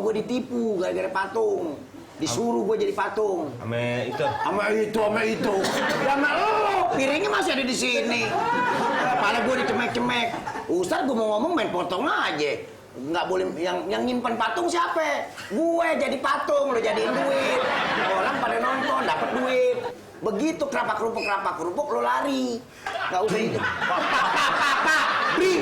gue ditipu gara-gara patung. Disuruh gue jadi patung. Ame itu. Sama lo, piringnya masih ada di sini. Kepala gue dicemek-cemek. Ustaz gue mau ngomong main potong aja. Nggak boleh, yang nyimpen patung siapa? Gue jadi patung, lo jadiin duit. Orang pada nonton, dapat duit. Begitu kerapak kerupuk lo lari. Nggak usah itu. Bri,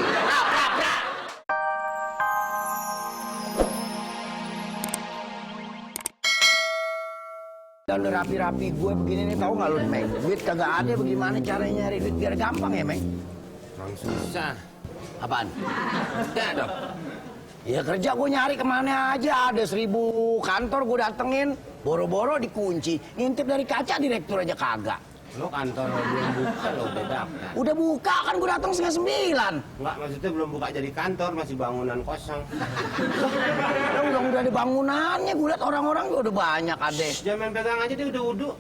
Dan udah rapi-rapi gue begini nih, tahu nggak lo, Meng? Duit kagak ada, bagaimana caranya nyari duit biar gampang ya, Meng? susah. Apaan? Ya dong. Ya kerja gue nyari kemana aja, ada 1000 kantor gue datengin, boro-boro dikunci, ngintip dari kaca direktur aja kagak. Lo kantor belum buka lo udah daftar. Udah buka kan gue datang 8:30. Enggak, maksudnya belum buka jadi kantor, masih bangunan kosong. Ya udah ada bangunannya, gue liat orang-orang juga udah banyak ade. Jangan pegang aja dia udah wudhu.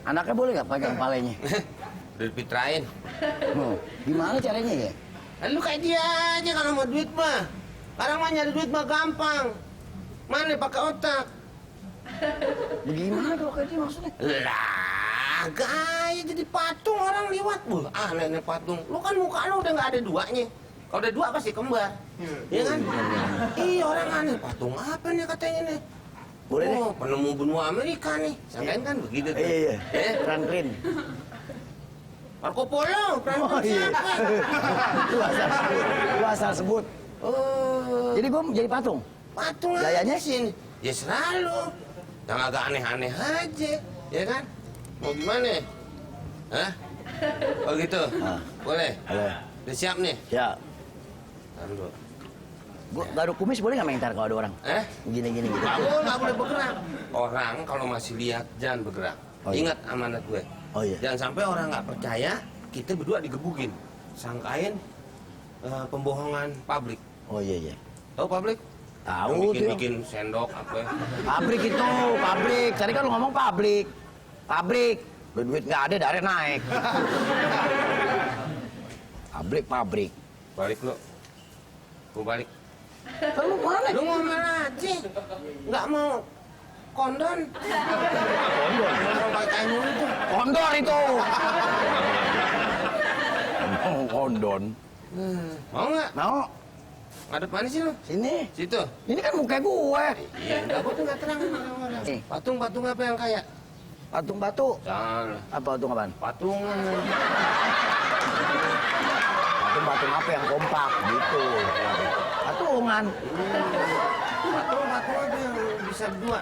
Anaknya boleh gak pegang kepalanya? Udah dipitrain. Gimana caranya ya? Lu kayak dia aja kalau mau duit mah. Sekarang mah nyari duit mah gampang. Mana pakai otak? Bagaimana kalau kayak gitu maksudnya? Lah, gaya jadi patung orang liwat. Aneh nih patung. Lu kan muka lu udah nggak ada duanya. Kalau ada dua pasti kembar. Iya kan? Iya, orang aneh. Patung apa nih katanya nih? Boleh deh. Penemu benua Amerika nih. Sangkain kan begitu tuh. Iya. Franklin. Marco Polo, Franklin siapa? Lu asal sebut. Oh. Jadi gue jadi patung? Patung gayanya sih. Ya selalu. Yang agak aneh-aneh aja, ya kan? Mau gimana? Hah? Oh gitu? Boleh? Boleh. Udah siap nih? Ya. Tahan dulu. Gua garuk kumis boleh nggak mentar kalau ada orang? Gini gitu. Nggak boleh bergerak. Orang kalau masih lihat jangan bergerak. Oh, iya. Ingat amanat gue. Oh iya. Jangan sampai orang nggak percaya, kita berdua digebukin. Sangkain pembohongan pabrik. Oh iya. Tahu pabrik? Tahu tuh. Bikin sendok apa? Pabrik itu, pabrik. Tadi kan lu ngomong pabrik. Pabrik. Duit nggak ada, darah naik. Pabrik. Balik lu. Gua balik. Lu mana? Lu ngomel aja. Nggak mau kondon. Kondon pakai kain mulu tuh. Kondor itu. Kondon. Mau nggak? Mau? Ngadep mana sih lu? Sini. Situ. Ini kan muka gue. Iya, enggak, gua tuh nggak terang. Patung apa yang kaya? Patung batu. Jangan. Apa patung apaan? Patungan. Patung apa yang kompak gitu. Patungan. Patung apa yang bisa berdua?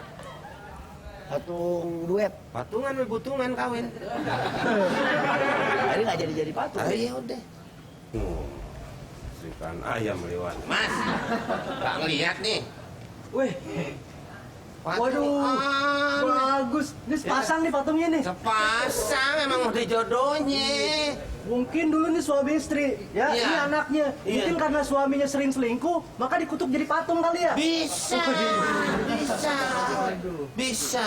Patung duet. Patungan butungan kawin. Jadi nggak jadi patung. Iya udah. Ikan ayam lewat. Mas, nggak ngeliat nih. Wih, waduh, bagus. Ini sepasang nih patungnya nih. Sepasang, emang udah jodohnya. Mungkin dulu nih suami istri, ya, Iya. ini anaknya. Iya. Mungkin karena suaminya sering selingkuh, maka dikutuk jadi patung kali ya? Bisa.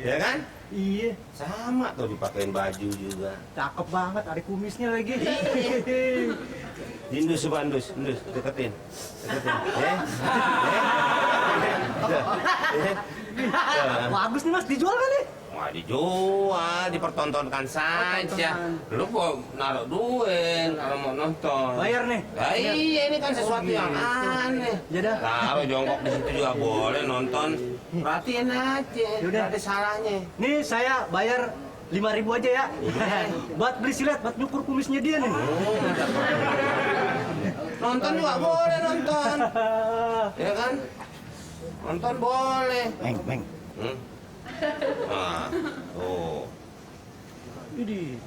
Ya kan? Iya, Sama tuh dipakein baju juga. cakep banget, ada kumisnya lagi. Indus, deketin. Bagus nih mas, dijual kan nih? Wah dijual, dipertontonkan saja. Lu kok naruh duit kalau mau nonton. Bayar nih. Nah, iya ini kan sesuatu yang aneh. Ya dah. Taruh jongkok di situ juga boleh nonton. Perhatiin aja, Yaudah. nggak ada salahnya. Nih saya bayar 5.000 aja ya. Buat beli silet, buat nyukur kumisnya dia nih. Nonton juga boleh nonton, ya kan? Nonton boleh. Meng. Nah, tuh. Ini,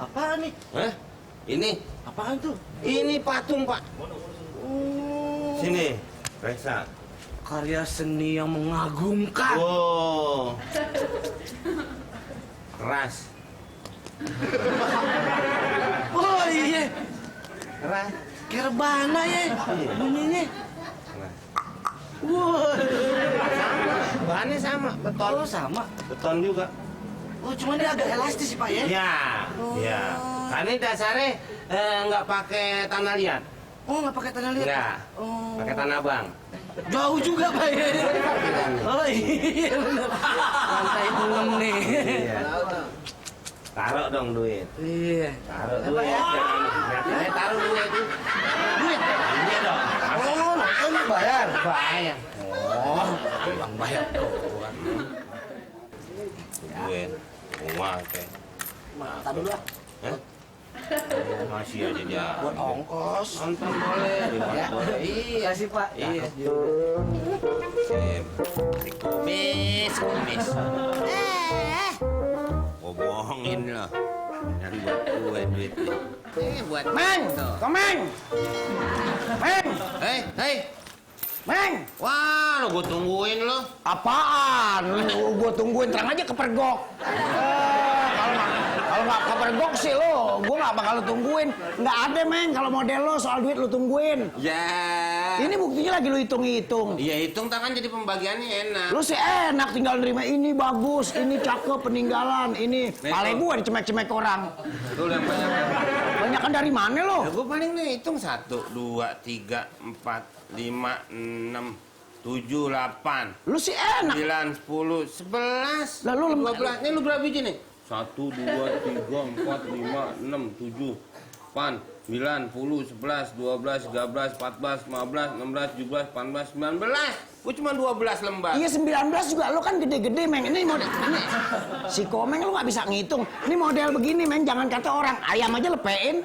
apaan nih? Hah? Ini? Apaan tuh? Ini patung, Pak. Sini, periksa. Karya seni yang mengagumkan. Wow. Keras. Oh iya, Keras. kayak rebana ya bunyinya. Keras. Wah, Bahannya sama, beton. oh sama. Beton juga. Oh cuma dia agak elastis sih pak ya? Ya, ya. Karena dasarnya nggak pakai tanah liat. Oh, nggak pakai tanah liat? Enggak. Oh. Pakai tanah abang. Jauh juga, Pak. Oh iya, bener. Santai dulu nih. Iya. Taruh dong duit. Iya. Taruh duit. Taruh duit. Duit? Iya dong. Oh, nonton bayar? Bayar. Oh, bang bayar doang. Duit. Rumah kayak. Mata dulu lah. Hah? Masih aja dia. Buat ongkos. Nonton boleh. Ya. Boleh. Iya sih, Pak. Iya. Sip. Kumis. Gua bohongin lo. Nyari buat gue duit. Buat Meng, Komeng. Meng, Hei. Meng. Wah, lo gue tungguin lo. Apaan? Gue tungguin terang aja kepergok. Kalau nggak kepergok sih lo, gue nggak bakal lo tungguin. Nggak ada Meng, kalau model lo soal duit lo tungguin. Ya. Ini buktinya lagi lo hitung-hitung. Ya hitung tangan jadi pembagiannya enak. Lu sih enak tinggal nerima ini bagus, ini cakep peninggalan, ini pale gue dicemek-cemek orang. Lu yang banyak. Banyakan dari mana lo? Ya gue paling nih hitung 1, 2, 3, 4, 5, 6, 7, 8, Lu sih enak. 9, 10, 11, Lah, lu 12. Ini lu berapa biji nih? 1, 2, 3, 4, 5, 6, 7, 8, 9, 10, 11, 12, 13, 14, 15, 16, 17, 18, 19. Gue cuma 12 lembar. Iya 19 juga lo kan gede-gede Meng. Ini model ini. Si Komeng lu nggak bisa ngitung. Ini model begini Meng, jangan kata orang ayam aja lepein.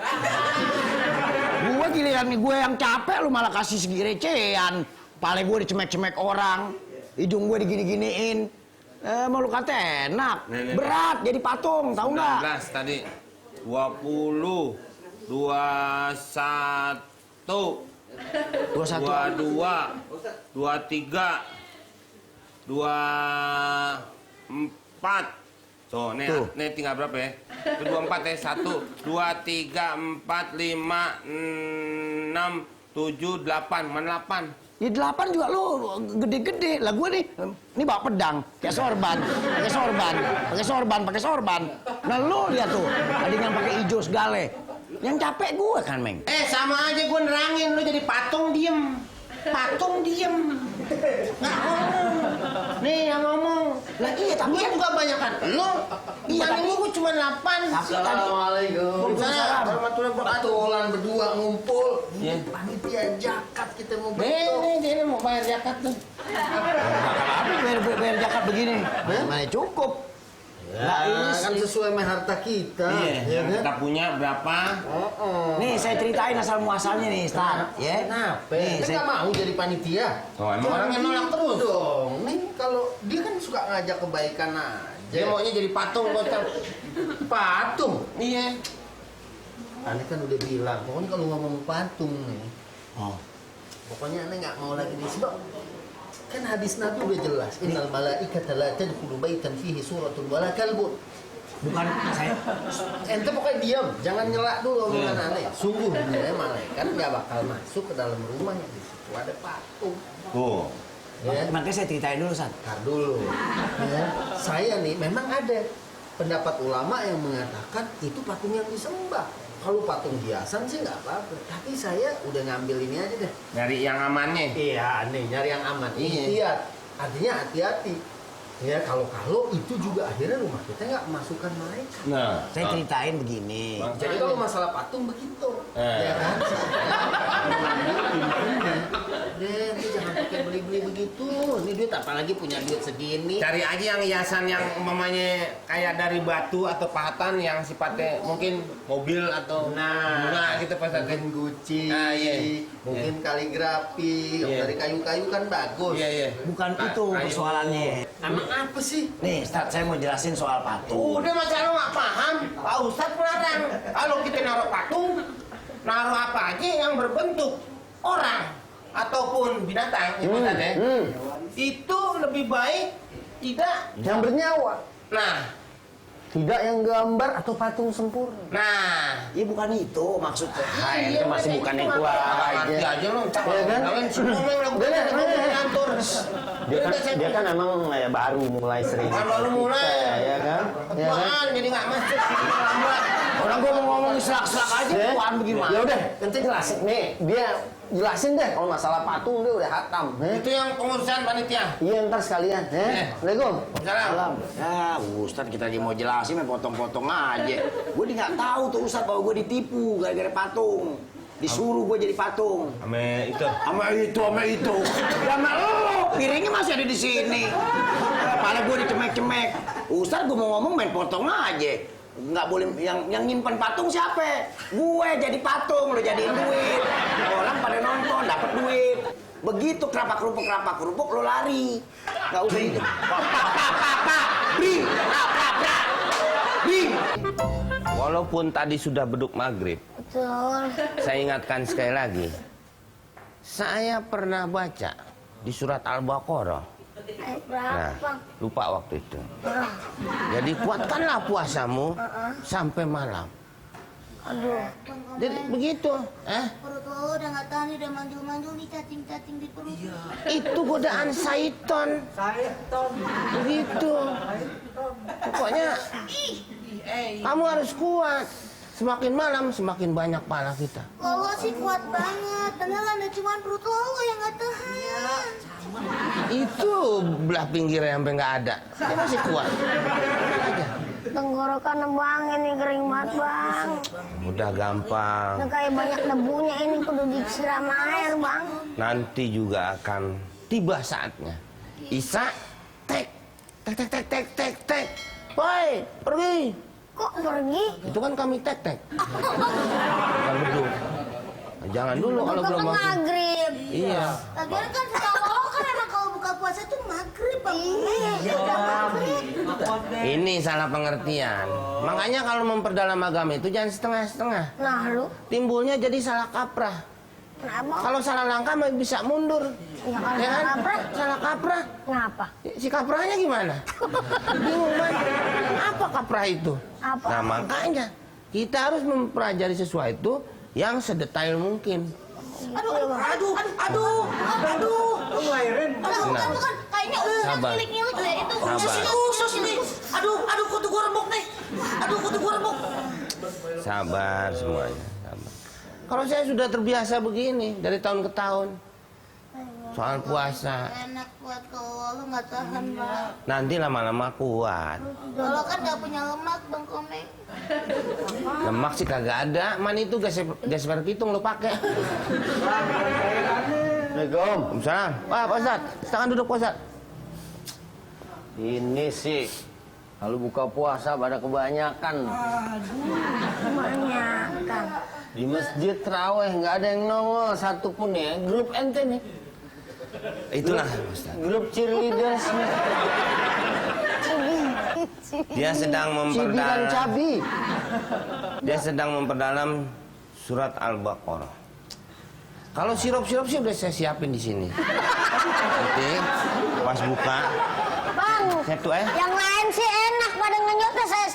Gue giliran nih gue yang capek lu malah kasih segi recehan. Pale gue dicemek-cemek orang, hidung gue digini-giniin. Mau lu kata enak. Nih. Berat jadi patung, tahu nggak? 19 tadi. 20, 21, 21. 22, 23, 24. Tuh, nih tinggal berapa ya? 24 ya. 1, 2, 3, 4, 5, 6, 7, 8. Mana 8? Ya 8 juga lo gede-gede. Lah gue nih, ini bawa pedang, kayak pakai sorban. Nah lo lihat tuh, ada yang pakai hijau segala. Yang capek gue kan, Meng. Sama aja gue nerangin lu jadi patung diem. Nggak ngomong. Nih yang ngomong. Lah iya, tapi Gue kan juga banyakan lu. Iya, Dibanding tapi- gue cuma 8. Tapi tadi Assalamualaikum. Waalaikumsalam. Warahmatullahi wabarakatuh. Kebetulan berdua ngumpul. Iya. Panitia zakat kita mau bentuk. Nih, mau bayar zakat tuh. apa bayar zakat begini? Mana cukup? Lah ini Kan sesuai sama harta kita. Iya, ya yang kan? kita punya berapa? Nih saya ceritain asal muasalnya nih, Stan. Ya. Kenapa? Nih, Kita nggak mau jadi panitia. Oh, emang orangnya nolak terus. Dong. Nih kalau dia kan suka ngajak kebaikan aja. Dia maunya jadi patung kocak. patung. Iya. Aneh kan udah bilang, pokoknya kalau ngomong patung nih, Oh. pokoknya aneh nggak mau lagi disebut. Kan hadis Nabi udah jelas. Innal malaikata la tadkhulu baitan fihi suratun wala kalbun. Bukan saya. Ente pokoknya diam, jangan nyelak dulu omongan aneh. Sungguh sebenarnya malaikat nggak bakal masuk ke dalam rumah yang di situ ada patung. Tuh. Ya, Makanya saya ceritain dulu, San. ntar dulu. Ya, saya nih memang ada pendapat ulama yang mengatakan itu patung yang disembah. Kalau patung hiasan sih nggak apa-apa. Tapi saya udah ngambil ini aja deh. Dari yang amannya. Iya, nih nyari yang aman. Iya. Ihtiyat. Artinya hati-hati. Ya kalau itu juga akhirnya rumah kita nggak masukkan malaikat. Nah, Saya ceritain begini. Jadi kalau masalah patung begitu, ya kan? Ini jangan pakai beli-beli begitu. Ini duit apalagi punya duit segini. cari aja yang hiasan yang umpamanya kayak dari batu atau pahatan yang sifatnya mungkin mobil atau bunga gitu pas Mungkin Gucci, Ah, iya. mungkin kaligrafi, Iya. dari kayu-kayu kan bagus. Iya. Bukan itu persoalannya. Emang apa sih? Nih, Stan, saya mau jelasin soal patung. Udah masa lo nggak paham, Pak Ustadz melarang. Kalau kita naruh patung, naruh apa aja yang berbentuk orang ataupun binatang, itu lebih baik tidak. Yang bernyawa, Nah, tidak yang gambar atau patung sempurna. nah. Iya bukan itu maksudnya. Iya, itu masih bukan itu itu Ngerti aja. aja lo, cak. Iya kan? Kalian semua yang ngatur. Dia kan emang baru mulai sering. Baru mulai. Ya kan? Ya kan? Apaan, jadi nggak masuk. Orang gua mau ngomong diselak-selak aja, Ya. apaan bagaimana? Ya udah, nanti jelasin nih. Dia jelasin deh kalau masalah patung dia udah hatam. Itu yang pengurusan panitia. Iya ntar sekalian. Assalamualaikum. Salam. Ya, Ustaz kita lagi mau jelasin, main potong-potong aja. Gue nggak tahu tuh Ustaz bahwa gue ditipu gara-gara patung. Disuruh gue jadi patung. Ame itu. Sama itu. Ya sama lo, piringnya masih ada di sini. Kepala gue dicemek-cemek. Ustaz gue mau ngomong main potong aja. Nggak boleh, yang nyimpen patung siapa? Gue jadi patung, lo jadiin duit. Orang pada nonton, dapat duit. Begitu kerapa kerupuk lo lari. Nggak usah itu. Bring, bring. Walaupun tadi sudah beduk maghrib, Betul. saya ingatkan sekali lagi. Saya pernah baca di surat Al-Baqarah. Nah, Berapa? lupa waktu itu. Jadi kuatkanlah puasamu sampai malam. Aduh. Jadi begitu, Perut lo udah nggak tahan, udah manjul-manjul nih, cacing-cacing di perut. itu godaan syaiton. Begitu. Pokoknya kamu harus kuat. Semakin malam semakin banyak pahala kita. Lo sih kuat banget, beneran ada cuma perut lo yang nggak tahan. Itu belah pinggirnya sampai nggak ada. Dia masih kuat. Aja. Tenggorokan bang, ini kering banget bang. Udah gampang. Udah kayak banyak debunya, ini kudu disiram air bang. Nanti juga akan tiba saatnya. Isa, tek. Woi, pergi. Kok pergi? Itu kan kami tek. Bukan beduk. Nah, jangan dulu kalau Bukan belum masuk. maghrib. Iya. Lagian kan setahu lo kan emang kalau buka puasa tuh maghrib bang. Iya, udah maghrib. Ini salah pengertian. Makanya kalau memperdalam agama itu jangan setengah-setengah. Nah lu, Timbulnya jadi salah kaprah. kenapa? Kalau salah langkah mah bisa mundur. Ya kalau Ya kan? salah kaprah, Salah kaprah. kenapa? Si kaprahnya gimana? Bingung kan? Apa kaprah itu? Apa? Nah makanya kita harus mempelajari sesuatu yang sedetail mungkin. Aduh. Lu ngelahirin. Bukan. Kayaknya usus Sabar. ngilik-ngilik deh itu. Sabar. Usus ini. Aduh, kutu gua remuk nih. Sabar semuanya. Sabar. Kalau saya sudah terbiasa begini dari tahun ke tahun. Soal puasa. Enak buat kalau lo nggak tahan bang. Nanti lama-lama kuat. Kalau kan nggak punya lemak bang Komeng. Lemak sih kagak ada. Man itu gas pitung lo pakai. Assalamualaikum. Waalaikumsalam. Wah, Pak Ustadz. Silakan duduk, Pak Ustadz. Ini sih kalau buka puasa pada kebanyakan. Kebanyakan. Di masjid terawih nggak ada yang nongol satupun ya. Grup ente nih. Itulah, Pak Ustadz. Grup cheerleaders nih. Dia sedang Cibi dan memperdalam. cabi. Dia sedang memperdalam surat Al-Baqarah. Kalau sirup-sirup sih udah saya siapin di sini. Nanti pas buka Bang, satu yang lain sih enak pada ngenyotnya, saya